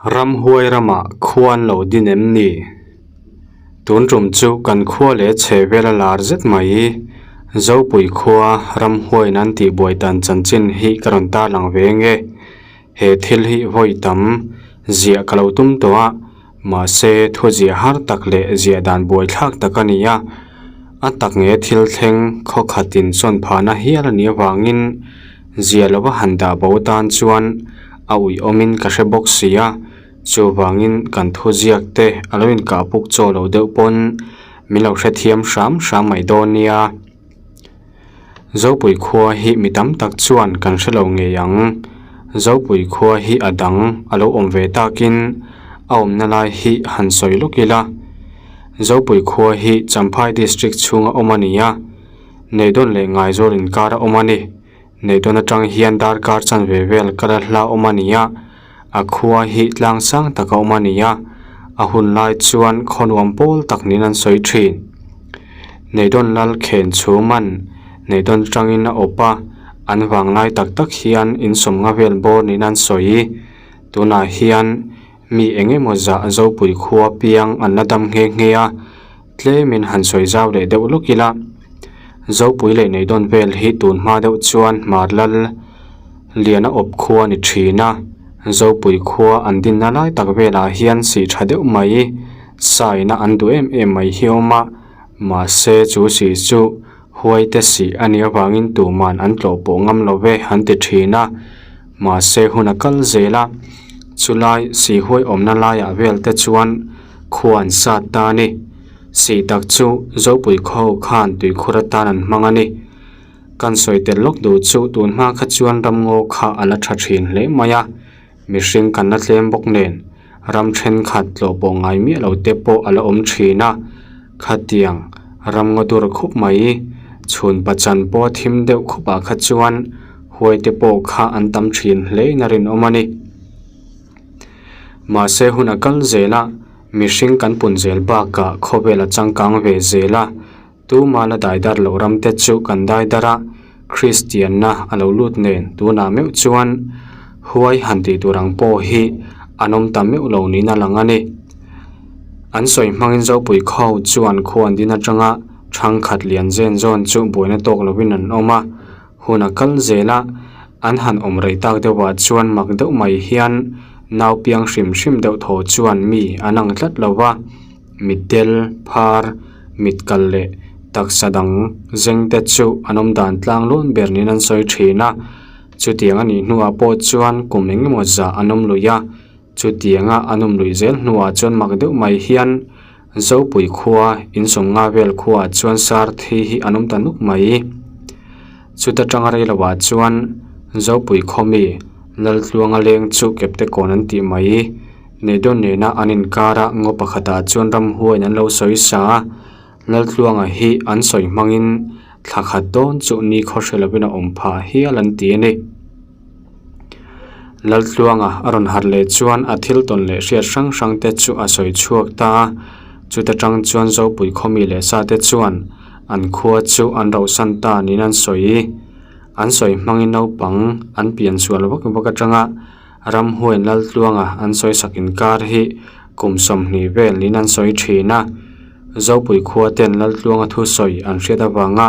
Ramhuai ramah khua an lo din em ni? Tun tum chu kan khua leh chhe vel a lar zet mai. Zopui khua ramhuaiin an tihbuai dan chanchin hi ka rawn tarlang ve nge. He thil hi vawi tam ziah ka lo tum tawh a, mahse thu ziah har tak leh ziah dan buaithlak tak a ni a. A tak nge thil thleng khaw khatin sawn phahna hial a nih avangin Zia lova han dah bo tan chuan a uih awmin ka hre bawk si a, chuvangin kan thu ziak te a lo inkah puk chaw lo deuh pawn min lo hrethiam hram hram mai dawn nia. Zopui khua hi mi tam tak chuan kan hre lo ngei ang. Zopui khua hi a dang a lo awm ve takin a awmna lai hi han sawi lawk ila. Zopui khua hi Champhai District chhunga awm a ni a. Neidawn leh Ngaizawl inkar a awm a ni. Neidawn atang hian darkar chanve vel kal a hla awm a ni a, a khua hi tlang sang tak a awm a ni a, a hun lai chuan khaw nuam pawl tak niin an sawi thin. Neidawn lal khen chhum an Neidawn atangin a awp a, an vang lai tak tak hian insawmnga vel bawr niin an sawi. Tunah hian mi eng emaw zah Zopui khua piang an la dam nghe nghe a. Tlemin han sawi zau leh deuh lawk ila, Zopui leh Neidawn vel hi tun hma deuh chuan Hmar Lal Liana awp khua a ni thin a, Zopui khua an dinna lai tak velah hian sih tha deuh mai, saina an duh em em mai hi a awm a, mahse chu sih chu huaite sih a nih avangin tuman an tlawh pawh ngam lo ve an ti thin a, mahse hun a kal zel a, chulai sih huai awmna laiah vel te chuan Khua an sat ta a ni. Sih tak chu Zopui khaw khan tuikhur atan an hmang a ni. Kan sawi tel lawk duh chu tun hma kha chuan ramngaw kha a la tha thin hle mai a, mihring kan la tlem bawk nen ram thenkhat tlawh pawh ngai miah lo te pawh a la awm thin a, khatiang ramngaw dur khup mai chhun pachan pawh a thim deuh khupah kha chuan huai te pawh kha an tam thin hle in a rinawm a ni. Mahse hun a kal zel a, mihring kan pun zel bakah khawvel a changkang ve zel a, tuma la daidar loh ram te chu kan daidar a, Kristianna a lo lut nen tunah meuh chuan huai han tih tur ang pawh hi an awm ta meuh lo niin a lang a ni. An sawi hmangin Zopui khaw chuan khua an din atanga thangkhat lian zen zawn chu buaina tawk lovin an awm a, Hun a kal zel a, an han awm rei tak deuhah chuan mak deuh mai hian nau piang hrim hrim deuh thaw chuan mi an ang tlat lo va, mitdel, phar, mit kal leh taksa dang zeng te chu an awm dan tlang lawn ber niin an sawi thin a. Chutiang a nih hnuah pawh chuan kum eng emaw zah an awm lui a, chutianga an awm luih zel hnuah chuan mak deuh mai hian Zopui khua, insawm nga vel khuaah chuan sar thi hi an awm ta nuk mai. Chuta tanga rei lovah chuan Zopui khaw mi Laltluanga leng chu kepte kawn an tih mai. Neidawn nena an inkara ngaw pakhatah chuan ramhuaiin an lo sawi sa a, Laltluanga hi an sawi hmangin thla khat dawn chu ni khaw hre lovin a awm phah hial an ti a ni. Laltluanga a rawn harh leh chuan a thil tawn leh hriat hrang hrang te chu a sawi chhuak ta a, chuta tang chuan Zopui khawmi leh sa te chuan an khua chu an rohsan ta niin an sawi. An sawi hmangin naupang an pian sual vak vak atanga ramhuaiin Laltluanga an sawi sak inkar hi kum 20 vel niin an sawi thin a, Zopui khua ten Laltluanga thusawi an hriat avanga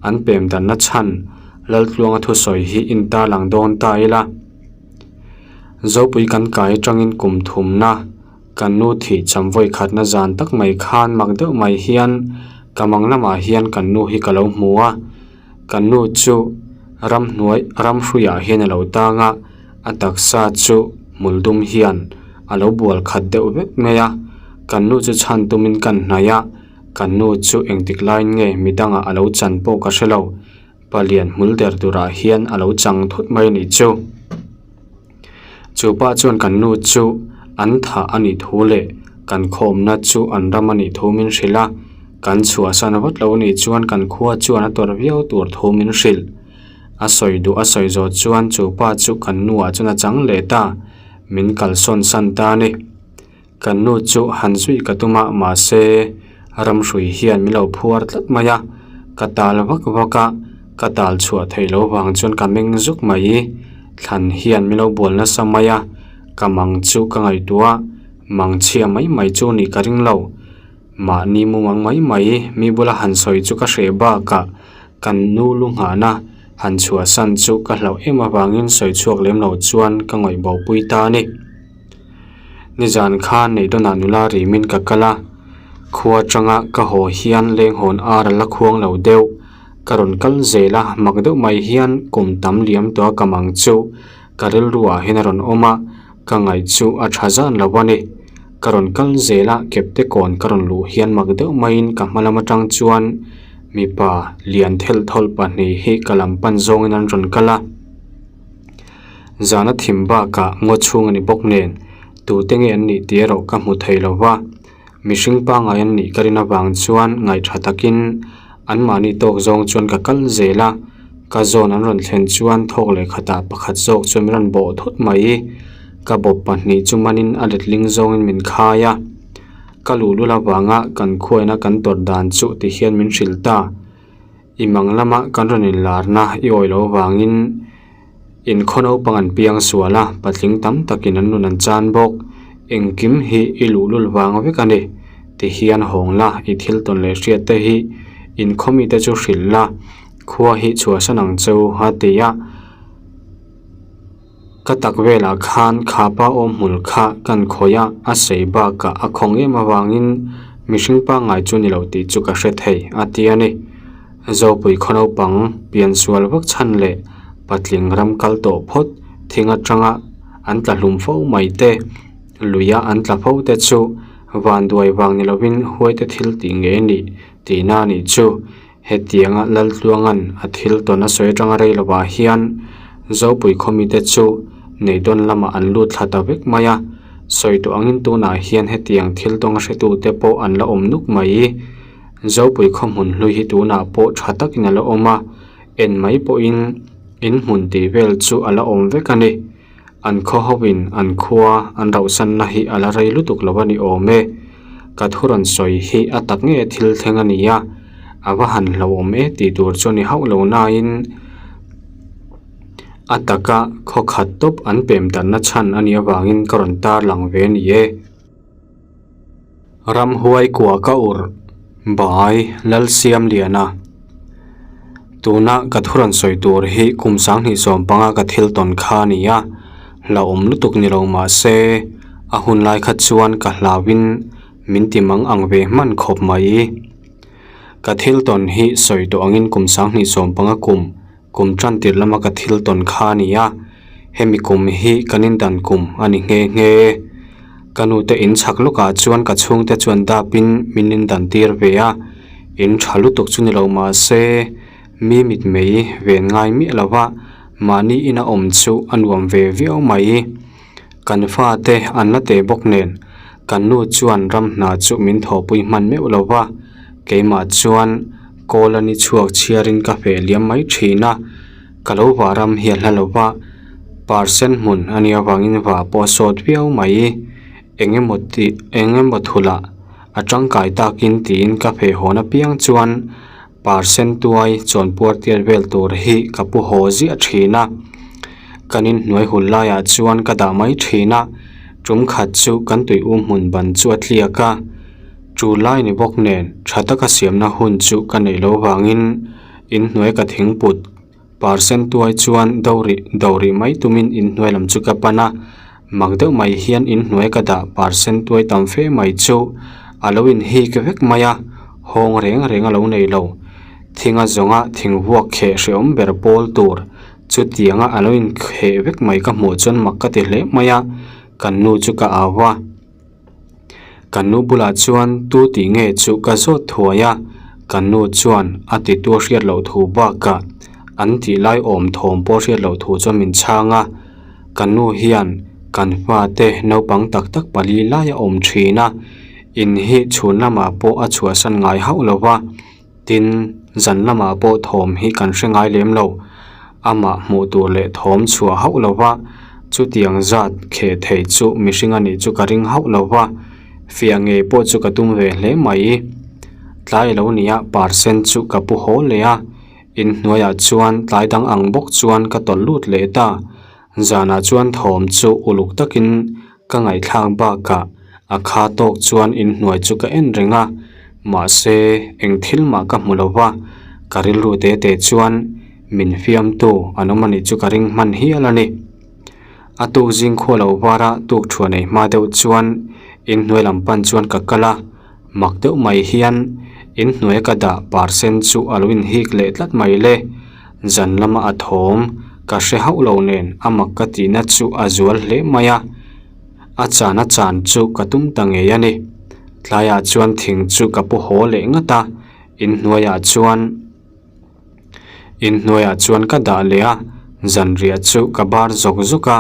an pem danna chhan Laltluanga thusawi hi intar lang dawn ta ila. Zopui kan kai atangin kum thumna kan nu thih cham vawi khatna zan tak mai khan mak deuh mai hian ka mang lamah hian kan nu hi ka lo hmu a, kan nu chu ramhnuai ramhruiah hian a lo tang a, a taksa chu hmul dum hian a lo bual khat deuh vek mai a, kan nu chu chhan tumin kan hnaih a, kan nu chu engtik laiin nge midangah a lo chan pawh ka hre lo. Palian hmul der turah hian a lo chang thut mai a nih chu. Chu pa chuan kan nu chu an thah a nih thu leh kan khawmna chu an ram a nih thu min hrilh a, kan chhuahsan vat lo a nih chuan kan khua chuan a tawrh viau tur thu min hrilh. A sawi duh a sawi zawh chuan chu pa chu kan nuah chuan a chang leh ta, min kalsawn san ta a ni. Kan nu chu han zui ka tum a, mahse ramhrui hian min lo phuar tlat mai a, ka tal vak vak a, ka tal chhuah theih loh vang chuan ka meng zuk mai. Thlan hian min lo bual nasa mai a, Ka mang chu ka ngaihtuah a, mang chhia mai mai chu nih ka ring lo. Mahni mumang mai mai mi bula han sawi chu ka hreh bakah kan nu lu nghahna han chhuahsan chu ka hlauh em avangin sawi chhuak lem lo chuan ka ngawih bo pui ta a ni. Nizan kha Neihdawnah nula rimin ka kal a, khua atanga ka haw hian lenghawn ar a la khuang lo deuh. Ka rawn kal zel a, mak deuh mai hian kum tam liam tawh a ka mang chu ka rilruah hian a rawn awm a, ka ngaih chu a tha zan lo a ni. Ka rawn kal zel a, kepte kawn ka rawn luh hian mak deuh maiin ka hma lam atang chuan mipa lian thelh thawlh pahnih hi ka lam pan zawngin an rawn kal a. Zana thim bakah ngaw chhung a ni bawk nen tute nge an nih tih erawh ka hmu thei lo va. Mihring pangngai an nih ka rin avang chuan ngaihṭha takin anmahni tawk zawng chuan ka kal zel a, ka zawn an rawn thlen chuan thawk leh khatah pakhat zawk chuan min rawn bawh thut mai. Ka bawp pahnih chu manin a letling zawngin min khai a, ka luhlul avanga kan khuaina kan tawrh dan chu ti hian min hrilh ta. I mang lama kan rawn inlarna i awih loh avangin In khaw naupang an piang sual a, patling tam takin an nun an chan bawk. Engkim hi i luhlul vang vek a ni. Tihian hawng la, i thil tawn leh hriat te hi in khaw mite chu hrilh la, khua hi chhuahsan ang che u a ti a. Ka tak velah khan khapa awm hmul kha kan khawih a, a sei bakah a khawng em avangin mihring pangngai chu ni lo tih chu ka hre thei a ti a ni. Zopui khaw naupang pian sual vak chhan leh patling ram kal tawh phawt thing atanga an tla hlum fo mai te, luia an tla fo te chu vanduai vang ni lovin huaite thil tih nge nih tihna a nih chu. Hetianga Laltluanga'n a thil tawn a sawi atanga rei lovah hian Zopui khaw mite chu Neidawn lamah an lut thla ta vek mai a, sawi tawh angin tunah hian hetiang thil tawnga hretute pawh an la awm nuk mai. Zopui khaw hmun hlui hi tunah pawh tha takin a la awm a, en mai pawhin in hmun tih vel chu a la awm vek a ni. An khaw hoin an khua an rauhsanna hi a la rei lutuk lo a ni awm e. Ka thu rawn sawi hi a tak nge thil thleng a ni a, a va han hlauhawm e tih tur chu a ni hauh lo nain a taka khaw khat tawp an pem darhna chhan a nih avangin ka rawn tarlang ve a ni e. Ramhuai kua ka urh bai Lalsiamliana Tuna ka thu rawn sawi tur hi kum sanghnih sawm panga ka thil tawn kha a ni a, hlauhawm lutuk ni lo mah se a hun lai kha chuan ka hlauhin min ti mang ang ve hman khawp mai. Ka thil tawn hi sawi tawh angin kum sanghnih sawm panga kum Kum tan tirh lama ka thil tawn kha a ni a, hemi kum hi kan indan kum a ni nghe nghe. Ka nute in chhak lawkah chuan ka chhungte chuan dapin min indan tir ve a, in tha lutuk chu ni lo mah se mi mitmei ven ngai miah lo va, mahni ina awm chu a nuam ve viau mai. Kan fate an la teh bawk nen kan nu chuan ram hna chu min thawhpui hman meuh lo va, keimah chuan kawl a ni chhuak chhiarin ka feh liam mai thin a, ka lo vah ram hi a hla lo va, parsen hmun a nih avangin vah pawh a sawt viau mai. Eng emaw tih eng emaw thulah a tangkai takin tiin ka feh hawn apiang chuan Parsen tuai chawnpuar tiat vel tur hi ka pu haw ziah thin a, kan inhnuai hun laiah chuan ka dah mai thin a, tum khat chu kan tui um hmun ban chu a tliak a, tul lai ni bawk nen tha taka siamna hun chu ka neih loh vangin inhnuai ka thingput Parsen tuai chuan do rih do rih mai tumin inhnuai lam chu ka pan a, mak deuh mai hian inhnuai ka dah parsen tuai tam fe mai chu a lo inhik vek mai a, hawng reng reng a lo nei lo. Thinga zawnga thing vuak kheh hrehawm ber pawl tur chutianga a lo inkheh vek mai ka hmuh chuan mak ka ti hle mai a, kan nu chu ka au a. Kan nu bulah chuan tu tih nge chu ka zawt thuai a, kan nu chuan a titu a hriat loh thu bakah an tih lai awm thawm pawh hriat loh thu chuan min chhang a, kan nu hian kan fate naupang tak tak pali lai a awm thin a, in hi chhun lamah pawh a chhuahsan ngai hauh lo va. Tin, zan lamah pawh thawm hi kan hre ngai lem lo. Amah hmuh tur leh thawm chhuah hauh lo va, chutiang zat kheh thei chu mihring a nih chu ka ring hauh lo va, fiah ngei pawh chu ka tum ve hle mai. Tlai lo nia parsen chu ka pu haw leh a, inhnuaiah chuan tlai dang ang bawk chuan ka tawlh lut leh ta. Zanah chuan thawm chu uluk takin ka ngaihthlak bakah a kha tawk chuan inhnuai chu ka en reng a, mahse eng thil mah ka hmu lo va, ka rilru te te chuan min fiamtu an awm a nih chu ka ring hman hial a ni. A tuk zing khua lo vara tuk thuah nei hma deuh chuan inhnuai lam pan chuan ka kal a, mak deuh mai hian inhnuaia ka dah par sen chu a lo inhik leh tlat mai le. Zan lama a thawm ka hre hauh lo nen a mak ka tihna chu a zual hle mai a, a chan a chan chu ka tum ta ngei a ni. Tlaiah chuan thing chu ka pu haw leh ngat a, inhnuaiah chuan. Inhnuaiah chuan ka dah leh a, zanriah chu ka bar zawk zawk a,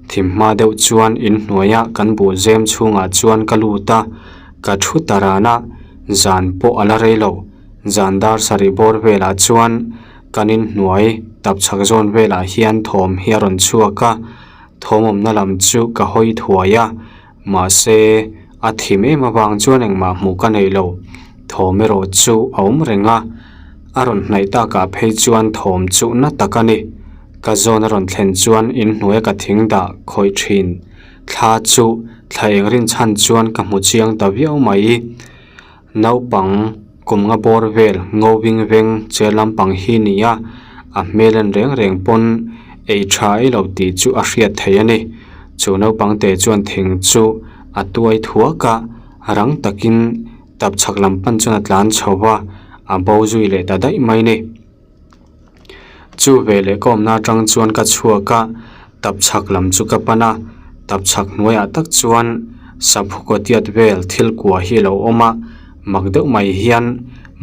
thim hma deuh chuan inhnuaia kan buh zem chhungah chuan ka lut a, ka thu ta ran a, zan pawh a la rei lo. Zan dar sarih bawr velah chuan kan inhnuai tapchhak zawn velah hian thawm hi a rawn chhuak a, thawm awmna lam chu ka hawi thuai a, Mahse, a thim em avang chuan engmah hmuh ka nei lo. Thawm erawh chu a awm reng a, a rawn hnaih takah phei chuan thawm chu na tak a ni. Ka zawn a rawn thlen chuan inhnuaia ka thing dah khawih thin. Thla chu thla eng rinchhan chuan ka hmu chiang ta viau mai. Naupang kum nga bawr vel ngo ving veng che lampang hi ni a, a hmel en reng reng pawn ei tha ei lo tih chu a hriat theih a ni. Chu naupang te chuan thing chu a tuai thuak a, rang takin tapchhak lam pan chuan a tlan chho va, a bo zui leh ta daih mai ni. Chu veleh ka awmna atang chuan ka chhuak a, tapchhak lam chu ka pan a, tapchhak hnuaiah tak chuan saphu kawtiat vel thil kua hi a lo awm a, mak deuh mai hian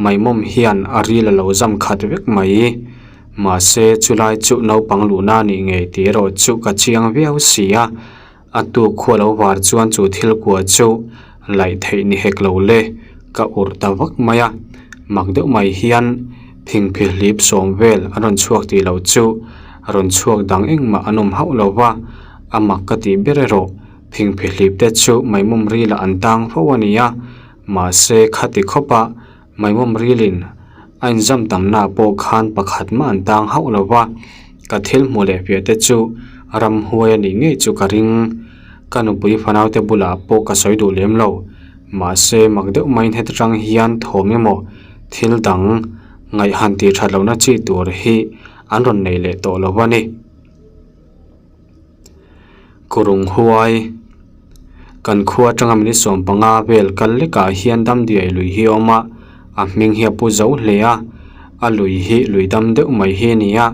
maimawm hian a ril a lo zam khat vek mai. Mahse chulai chu naupang luhna a nih ngei tih erawh chu ka chiang viau si a, A tuk khua lo var chuan chu thil kua chu laih theih ni hek lo le, ka urh ta vak mai a. Mak deuh mai hian phingphihlip sawm vel an rawn chhuak tih loh chu rawn chhuak dang engmah an awm hauh lo va, a mak ka tih ber erawh phingphihlip te chu maimawm rilah an tang fo a ni a, mahse khati khawpa Maimawm rilin a inzam tamnaah pawh khan pakhat mah an tang hauh lo va, ka thil hmuh leh piah te chu ramhuai a nih ngei chu ka ring. Ka nupui fanaute bulah pawh ka sawi duh lem lo. Mahse, mak deuh maiin heta tang hian thawm emaw thil dang ngaihhan tih that lohna chi tur hi an rawn nei leh tawh lo a ni. Kurung huai kan khua atanga minute 15 vel kal lekah hian Damdiai lui hi a awm a, a hming hi a pu zo hle a, a lui hi lui dam deuh mai hi a ni a,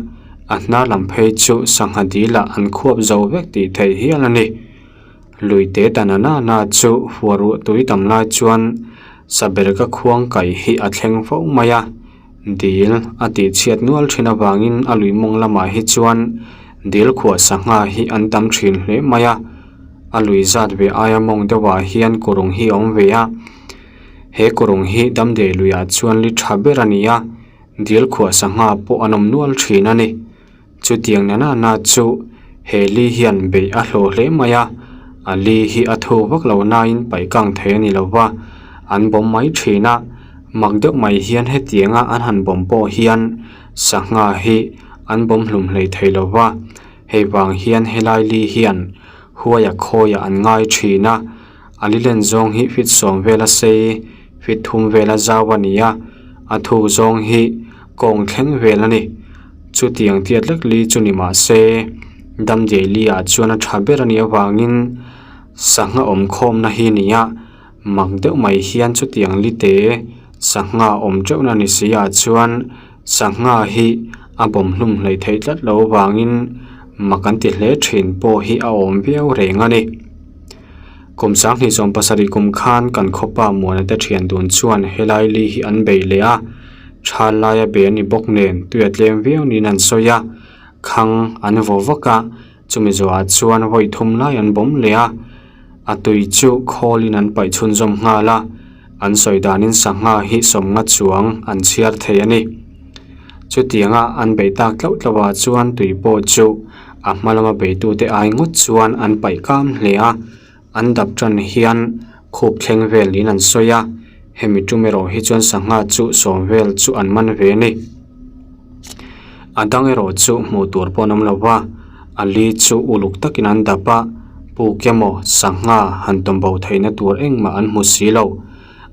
a hnar lam phei chu sangha dil ah an khuap zo vek tih theih hial a ni. Lui te ta na na na chu huah ruah tui tam lai chuan saberga khuang kaih hi a thleng fo mai a. Dil a tih chhiat nual thin avangin a lui mawng lamah hi chuan dil khuah sangha hi an tam thin hle mai a, a lui zat ve aia mawng deuhah hian kurung hi a awm ve a, he kurung hi Damdei luiah chuan li tha ber a ni a, dil khuah sangha pawh an awm nual thin a ni. Chutiang na na na chu he li hian beih a hlawh hle mai a, a li hi a thu vak lo nain paih kang thei a ni lo va, an bawm mai thin a, mak deuh mai hian hetianga an han bawm pawh hian sangha hi an bawm hlum hlei thei lo va, hei vang hian helai li hian huaia khawiah an ngai thin a, a li len zawng hi feet sawm vela sei feet thum vela zau a ni a, a thuk zawng hi kawng thleng vel a ni. Chutiang tiat lek li chu ni mah se, Damdiai li ah chuan a tha ber a nih avangin sangha awm khawmna hi a ni a, mak deuh mai hian chutiang li te sangha awm teuhna ni si ah chuan sangha hi a bawm hlum hleih theih tlat loh avangin mak an ti hle thin pawh hi a awm viau reng a ni. Kum 2017 kum khan kan khawpa Muana te thian dun chuan helai li hi an bei leh a. Thal laia be a ni bawk nen tui a tlem viau niin an sawi a, khang an vaw vak a, chumi zawhah chuan vawi thum lai an bawm leh a, a tui chu khawlin an paih chhunzawm nghal a, an sawi danin sangha hi sawmnga chuang an chhiar thei a ni. Chutianga an beih tak tlauh tlauhah chuan tui pawh chu a hma lama beitute ai ngawt chuan an paih kam hle a. An dap tan hian khup thleng vel niin an sawi a, hemi tum erawh hi chuan sangha chu sawm vel chu an man ve a ni. A dang erawh chu hmuh tur pawh an awm lo va, A li chu uluk takin an dap a, puk emaw sangha han tawm bo theihna tur engmah an hmu si lo.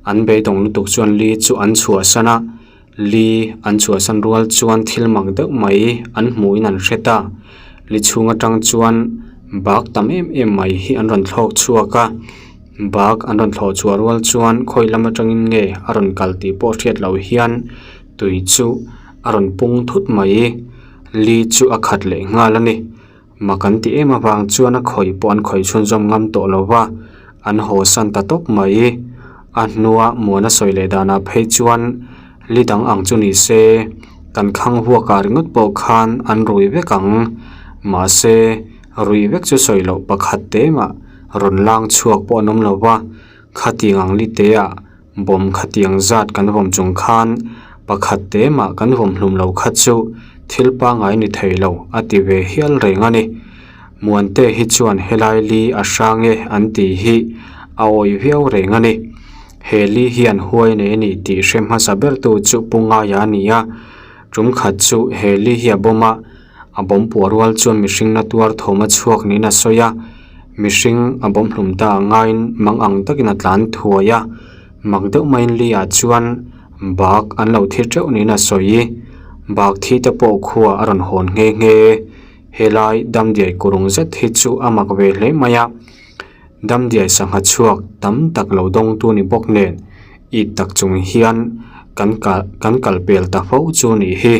An beidawng lutuk chuan li chu an chhuahsan a, li an chhuahsan rual chuan thil mak deuh mai an hmuhin an hre ta. Li chhung atang chuan bak tam em em mai hi an rawn thlawk chhuak a, bak an rawn thlawh chhuah rual chuan khawi lam atangin nge a rawn kal tih pawh hriat loh hian tui chu a rawn pung thut mai. Li chu a khat leh nghal a ni. Mak an ti em avang chuan a khawih pawh an khawih chhunzawm ngam tawh lo va, an haw san ta tawp mai. A hnua Muana sawi leh danah phei chuan li dang ang chu ni se, kan khang huakah ringawt pawh khan an rui vek ang. Mahse, rui vek chu sawi loh pakhat te mah rawn lang chhuak pawh an awm lo va, khatiang ang li te ah Bawm khatiang zat kan vawm chung khan pakhat te mah kan vawm hlum lo kha chu thil pangngai ni thei lo a ti ve hial reng a ni. Muante hi chuan helai li a hrang e an tih hi a awih viau reng a ni. He li hian huai nei a ni tih hre hmasa bertu chu Pu Ngaia a ni a, tum khat chu he li hi a bawm a, A bawm puah rual chuan mihring na tuar thawm a chhuak niin a sawi a, mihring a bawm hlum ta ang ngaiin mang ang takin a tlan thuai a, mak deuh maiin li ah chuan bak an lo thi teuh niin a sawi. Bak thi te pawh khua a rawn hawn nghe nghe. Helai damdiai kurung zet hi chu a mak ve hle mai a, damdiai sangha chhuak tam tak lo dawngtu ni bawk nen it tak chung hian kan kal kan kal pel ta fo chu nih hi.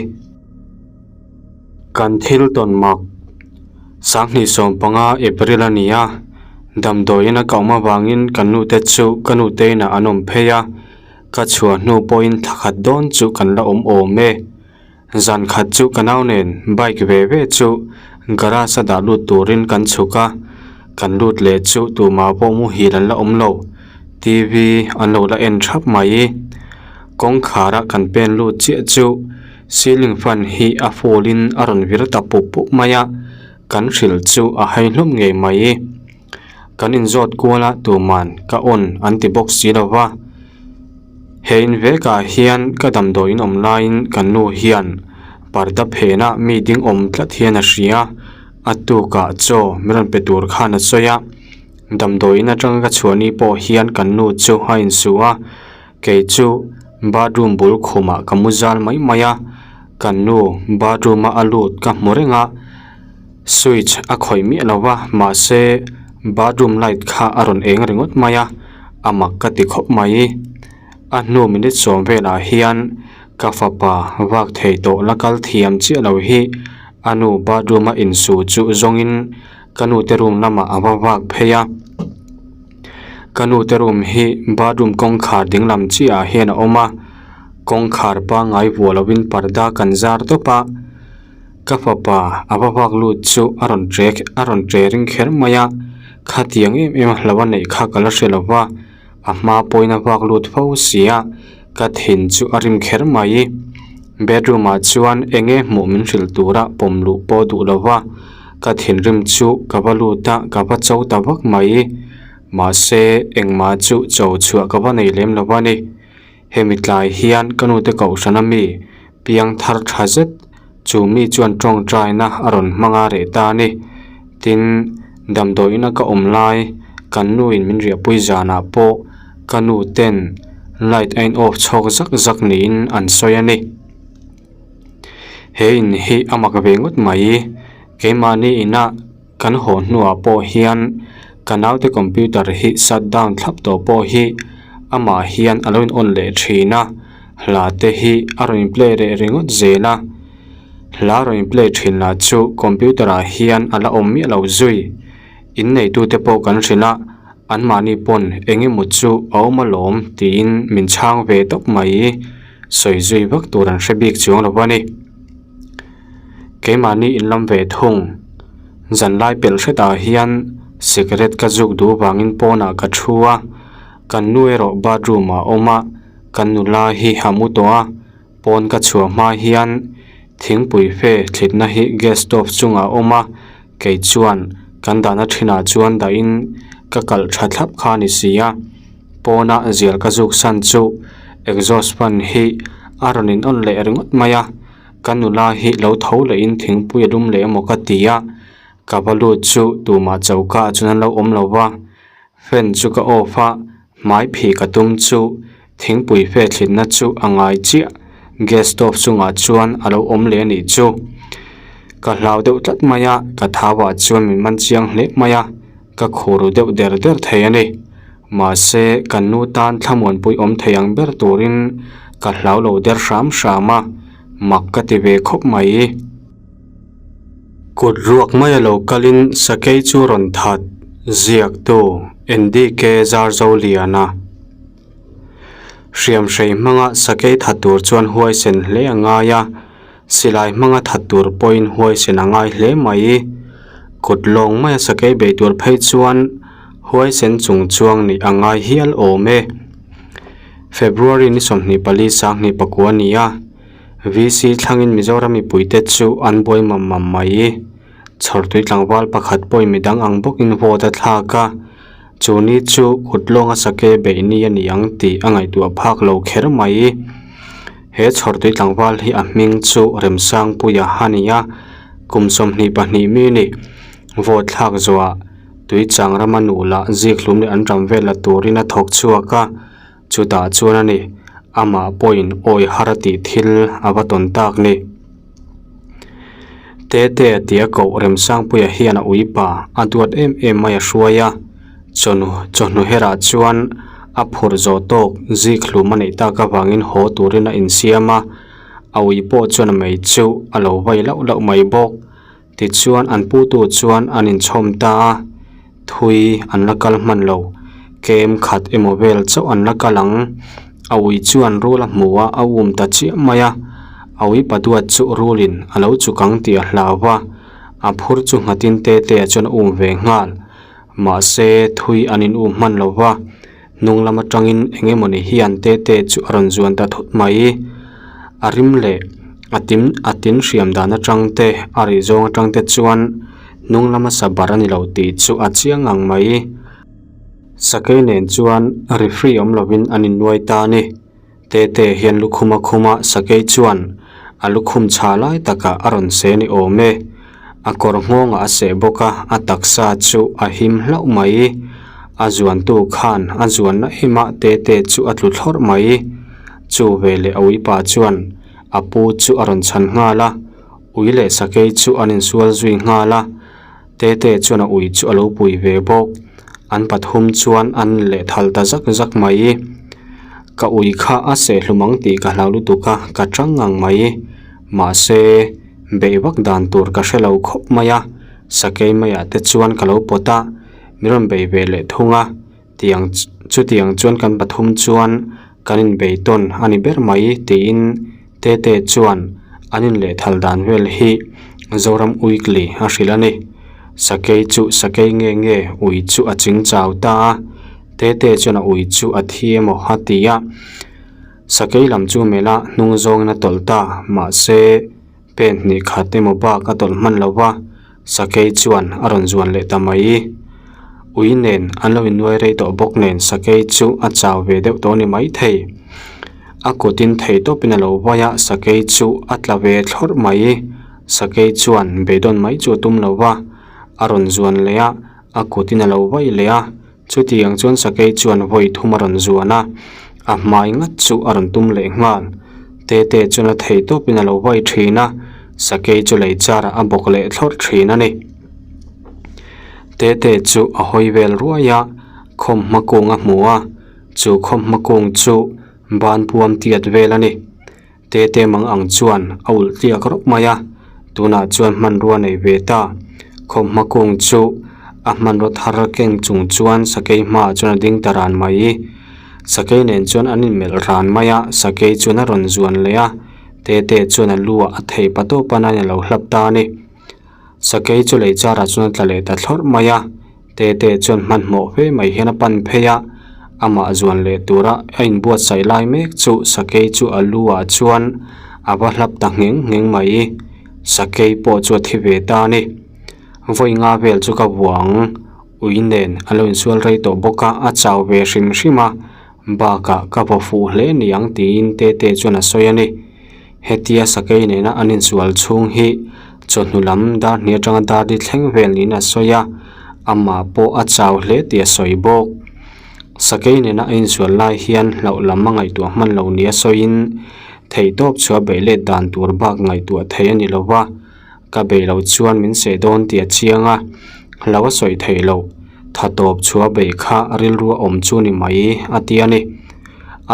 Kan thil tawn mak sanghnih sawm panga April a ni a, damdawiin a ka awm avangin kan nute chu ka nute inah an awm phei a, ka chhuah hnu pawhin thla khat dawn chu kan la awm awm e. Zan khat chu ka nau nen bike ve ve chu garage a dah lut turin kan chhuk a, kan lut leh chu tumah pawh muhil an la awm lo, T_V an lo la en thap mai. Kawngkhar a kan pen lut chiah chu ceiling fan hi a full in a rawn vir ta pup pup mai a, kan hrilh chu a hai hlawm ngei mai. Kan inzawt kual a tuman ka on an ti bawk si lo va, he in vek ah hian ka damdawi in awm laiin kan nu hian parda phen a mi ding awm tlat hian a hria, a tukah chaw min rawn pe tur khan a sawi a, damdawi in atanga ka chhuah ni pawh hian kan nu chu a insuh a. Kei chu bathroom bul khumah ka mu zal mai mai a, kan nu bathroom a a lut ka hmu reng a, switch a khawih miah lo va mahse bathroom light kha a rawn eng ringawt mai a, a mak ka ti khawp mai. A hnu minute sawm velah hian ka fapa vak thei tawh la kal thiam chiah lo hi a nu bathroom a insu chu zawngin ka nu te room lamah a va vak phei a. Ka nu te room hi bathroom kawngkhar ding lam chiah ah hian a awm a kawngkhar pangngai vuah lovin parda kan zar tawp a ka fapa a va vak lut chu a rawn tre a rawn tre ring kher mai a khatiang em em a hlo a neih kha ka la hre lo va a hma pawhin a vak lut fo si a ka thin chu a rim kher mai bedroom ah chuan eng nge hmuh min hrilh tura pawm luh pawh duh lo va. Ka thinrim chu ka va lut a, ka va cho ta vak mai. Mahse, engmah chu cho chhuah ka va nei lem lo a ni. Hemi tlai hian ka nute kohhran a mi piang thar tha zet chu mi chuan tawngtaina a rawn hmang a reh ta a ni. Tin, damdawiin a ka awm lai kan nuin min riahpui zanah pawh ka nu ten light a in off chhawk zak zak niin an sawi a ni. He in hi a mak ve ngawt mai keimahni inah kan haw hnuah pawh hian ka naute computer hi shut down thlap tawh pawh hi amah hian a lo in on leh thin a hla te hi a rawn in play leh ringawt zel a hla rawn in play thin lah chu computer ah hian a la awm miah lo zui in neitute pawh kan hrilh a. Anmahni pawn eng emaw chu a awm alawm tiin min chhang ve tawp mai. Sawi zui vak tur an hre bik chuang lo a ni. Keimahni inlam ve thung. Zanlai pelh hretah hian cigarette ka zuk duh vangin pawnah ka thu a, kan nu erawh bathroom ah a awm a, kan nula hi a mu tawh a, pawn ka chhuah hma hian thingpui fe thlitna hi gas stove chungah a awm a. Kei chuan kan dahna thinah chuan dahin ka kalh tha thlap kha a ni si a, pawna zial ka zuk san chu exhaust fan hi a rawn in on leh ringawt mai a, ka nula hi lo tho lehin thingpui a lum leh emaw ka ti a, Ka va lut chu tumah choka ah chuan an lo awm lo va, fan chu ka off a, hmai phih ka tum chu thingpui fe thlitna chu a ngai chiah, gas stove chungah chuan a lo awm leh a nih chu. Ka hlau deuh tlat mai a, ka thau ah chuan min man chiang hle mai a, ka khur ru deuh der der thei a ni. Mahse, kan nu tan thlamuanpui awm thei ang ber turin ka hlau lo der hram hram a, mak ka ti ve khawp mai. Kut ruak mai a lo kalin sakei chu rawn that ziaktu NDK Zarzoliana. Hriamhrei hmanga sakei that tur chuan huaisen hle a ngai a, silai hmanga that tur pawhin huaisen a ngai hle mai. Kut lawng maia sakei bei tur phei chuan huaisen chung chuang nih a ngai hial awm e. February ni 24 sanghnih pakua a ni a. VC thlangin Mizoram mipuite chu an buai mam mam mai. Chhawrtui tlangval pakhat pawhin midang ang bawkin vote a thlak a, chu ni chu kut lawnga sake beih ni a ni ang tih a ngaihtuah phak lo kher mai. He chhawrtui tlangval hi a hming chu Remsangpuia a ni a, kum 22 mi a ni. Vote thlak zawhah Tuichang rama nuh lah zikhlum leh an ram vel la turin a thawk chhuak a. Chutah chuan a ni, amah pawhin awi har a tih thil a va tawn tak ni. Tete a tia koh Remsangpuia hian a uipa a duat em em mai a hruai a, chawhnu chawhnu herah chuan a phur zawh tawk zik hlum a neih tak avangin haw turin a insiam a, a ui pawh chuan a mei chu a lo vai lauh lauh mai bawk. Tichuan an putu chuan an inchhawm ta a, thui an la kal hman lo, kem khat emaw vel chauh an la kal ang. A ui chuan rul a hmu a, a um ta chiah mai a, a ui paduat chu rulin a lo chuk ang tih a hlau va, a phur chu nghatin Tetea chuan a um ve nghal. Mahse thui an in um hman lo va, hnung lam atangin eng emawni hian Tete chu a rawn zuan ta thut mai. A rim leh a tin a tin hriam dan atang te a rih zawng atang te chuan hnung lama sa bar a ni lo tih chu a chiang ang mai. Sakei nen chuan referee awm lovin an innuai ta a ni. Tete hian lukhum a khum a, sakei chuan a lukhum chha lai takah a rawn seh ni awm e. A kawr nghawngah a seh bawk a, a taksa chu a him hlauh mai. A zuantu khan a zuanna emah Tete chu a tlu thlawrh mai. Chu veleh a uipa chuan a pu chu a rawn chhan nghal a, ui leh sakei chu an insual zui nghal a. Tete chuan a ui chu a lo pui ve bawk. An pathum chuan an lehthal ta zak zak mai. Ka ui kha a seh hlum ang tih ka hlau lutuk a, ka tang ngang mai. Mahse, beih vak dan tur ka hre lo khawp mai a, sakei maiah te chuan ka lo pawt a, min rawn bei ve leh thung a. Tiang chutiang chuan kan pathum chuan kan inbei tawn a ni ber mai tiin Tete chuan an inlehthal dan vel hi Zoram Weekly a hrilh a ni. Sakei chu sakei nge nge ui chu a ching chau ta a, Tete chuan a ui chu a thi emaw a ti a. Sakei lam chu melh a hnung zawngin a tawlh ta, mahse pen hnih khat emaw bak a tawlh hman lo va. Sakei chuan a rawn zuan leh ta mai. Ui nen an lo innuai rei tawh bawk nen sakei chu a chau ve deuh tawh a ni maithei. A kutin thei tawpin a lo vai a, sakei chu a tla ve thlawrh mai. Sakei chuan beidawn mai chu a tum lo va, a rawn zuan leh a, a kutin a lo vai leh a. Chutiang chuan sakei chuan vawi thum a rawn zuan a, a hmai ngat chu a rawn tum leh nghal. Tete chuan a thei tawpin a lo vai thin a, sakei chu lei charah a bawk leh thlawrh thin a ni. Tete chu a hawi vel ruai a, khawmhma kung a hmu a, chu khawmhma kung chu ban puam tiat vel a ni. Tete mang ang chuan a ulh tliak rawp mai a, tunah chuan hmanrua nei ve ta. Khawmhma kung chu a hmanraw thar keng chung chuan sakei hmaah chuan a ding ta ran mai. Sakei nen chuan an inmelh ran mai a, sakei chuan a rawn zuan leh a, Tete chuan a lu ah a thei pa tawp a nain a lo hlap ta a ni. Sakei chu lei charah chuan a tla leh ta thlawrh mai a, Tete chuan hmanhmawh fe mai hian a pan phei a, amah zuan leh tura a inbuatsaih lai mek chu sakei chu a lu ah chuan a va hlap ta ngheng ngheng mai. Sakei pawh chu a thi ve ta a ni. Vawi nga vel chu ka vuang ui nen a lo insual rei tawh bawk a, a chau ve hrim hrim a, bakah ka vaw fuh hle niang tiin Tete chuan a sawi a ni. Hetia sakei nena an insual chhung hi. Chawhnu lam dar hnih atanga dar li thleng vel niin a sawi a, amah pawh a chau hle tih a sawi bawk. Sakei nena a insual lai hian hlauh lam a ngaihtuah hman lo nia sawiin theihtawp chhuah beih let dan tur bak ngaihtuah thei a ni lo va, ka beih loh chuan min seh dawn tih a chiang a, hlauh a sawi theih loh. Tha tawp chhuah beih kha rilru a awm chu ni mai a ti a ni.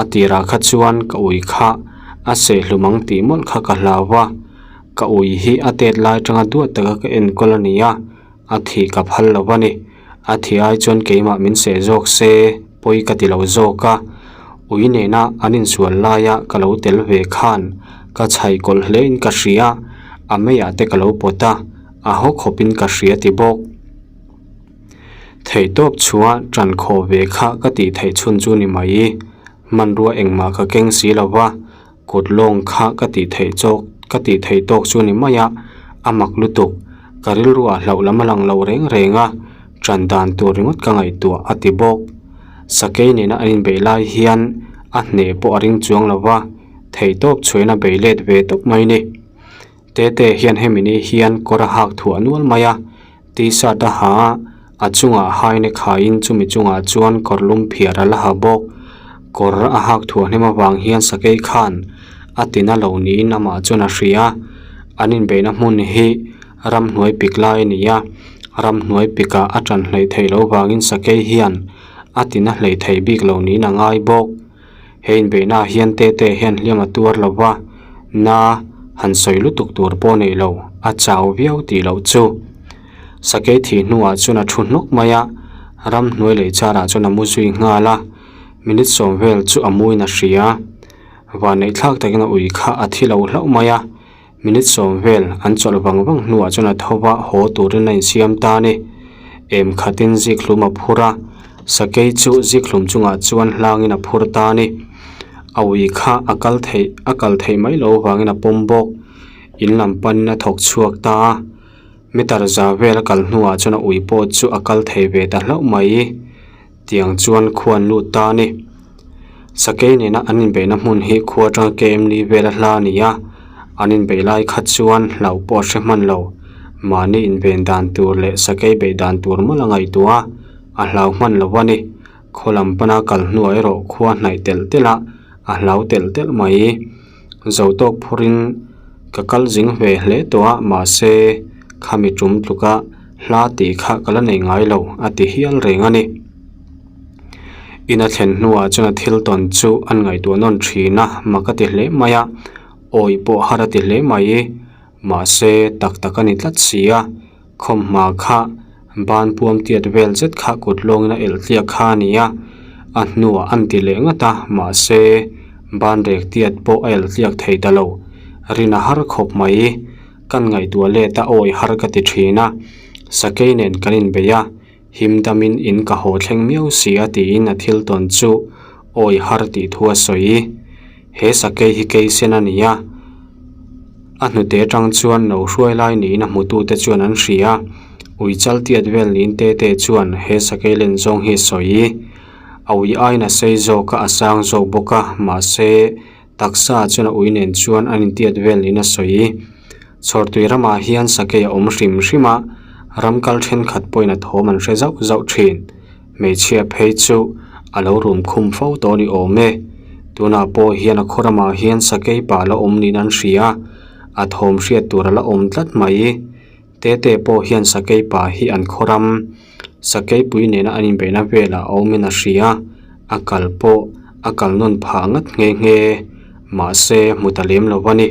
A tirah kha chuan ka ui kha a seh hlum ang tih mawlh kha ka hlau va, ka ui hi a tet lai atanga duat taka ka enkawl a ni a, a thih ka phal lo a ni. A thih ai chuan keimah min seh zawk se pawi ka ti lo zawk a, ui nena an insual laia ka lo tel ve khan ka chhai kawlh hle in ka hria, a meiah te ka lo pawt a, a haw khawp in ka hria ti bawk. Theihtawp chhuah tan khawh ve kha ka tih theih chhun chu ni mai. Hmanrua engmah ka keng si lo va, kut lawng kha ka tih theih chawk ka tih theih tawk chu ni mai a, a mak lutuk. Ka rilruah hlauh lam a lang lo reng reng a, tan dan tur ringawt ka ngaihtuah a ti bawk. Sakei nena an inbeih lai hian a hneh pawh a ring chuang lo va, theihtawp chhuahin a bei let ve tawp mai ni. Tete hian hemi ni hian kawr a hak thuah nual mai a, t-shirt a ha a, a chungah haine khaiin chumi chungah chuan kawr lum phiar a la ha bawk. Kawr a hak thuah hnem avang hian sakei khan a tina lo niin amah chuan a hria a, an inbeihna hmun hi ramhnuai pik lai a ni a, ramhnuai pikah a tan hleih theih loh vangin sakei hian a tina hleih theih bik lo niin a ngai bawk. He inbeihnaah hian Tete hian hliam a tuar lo va, na han sawi lutuk tur pawh nei lo, a chau viau tih loh chu. Sakei thih hnuah chuan a thu hnawk mai a, ramhnuai lei charah chuan a mu zui nghal a, minute sawm vel chu a muin a hria. Vanneihthlak takin a ui kha a thi lo hlauh mai a, minute sawm vel an chawlh vang vang hnuah chuan a tho va, haw turin a insiam ta a ni. Em khatin zikhlum a phur a, sakei chu zikhlum chungah chuan hlangin a phur ta a ni. A ui kha a kal theih a kal theih mai loh avangin a pawm bawk. In lam panin a thawk chhuak ta a, meter za vel a kal hnuah chuan a ui pawh chu a kal thei ve ta hlauh mai. Tiang chuan khua an lut ta a ni. Sakei nena an inbeihna hmun hi khua atanga KM li vel a hla a ni a, an inbeih lai kha chuan hlauh pawh a hre hman lo. Mahni inven dan tur leh sakei beih dan tur mawlh a ngaihtuah a, a hlau hman lo a ni. Khaw lam pana kal hnuah erawh khua hnaih telh telh a, a hlau telh telh mai. Zo tawk phurin ka kal zing ve hle tawh a, mahse khami tum tluka hla tih kha ka la nei ngai lo a ti hial reng a ni. Ina thlen hnuah chuan a thil tawn chu an ngaihtuah nawn thin a, mak a ti hle mai a, awih pawh har a ti hle mai. Mahse tak tak a ni tlat si a, khawmhma kha ban puam tiat vel zet kha kut lawngin a elh tliak kha a ni a, a hnuah an ti leh ngat a, mahse ban rek tiat pawh a elh tliak thei ta lo. Rin a har khawp mai. Kan ngaihtuah let a awih har ka ti thin a, sakei nen kan inbei a, him damin in ka haw thleng miau si a tiin a thil tawn chu awih har tih thu a sawi. He sakei hi keisen a ni a, a hnute atang chuan no hruai lai niin a hmutute chuan an hria a, ui chal tiat vel niin tete chuan he sakei len zawng hi a sawi. A ui aiin a sei zawk a, a sang zawk bawk a, mahse Taksa chuan a ui nen chuan an intiat vel niin a sawi. Chhawrtui ramah hian sakei a awm hrim hrim a, ram kal thenkhat pawhin a thawm an hre zauh zauh thin. Hmeichhia phei chu a lo rum khum fo tawh a ni awm e. Tunah pawh hian a khaw ramah hian sakei pa la awm niin an hria a, a thawm hriat tur a la awm tlat mai. Tete pawh hian sakei pa hi an khaw ram sakei pui nena an inbeihna velah a awmin a hria a, a kal pawh a kal nawn phah ngat nghe nghe mahse hmu ta lem lo a ni.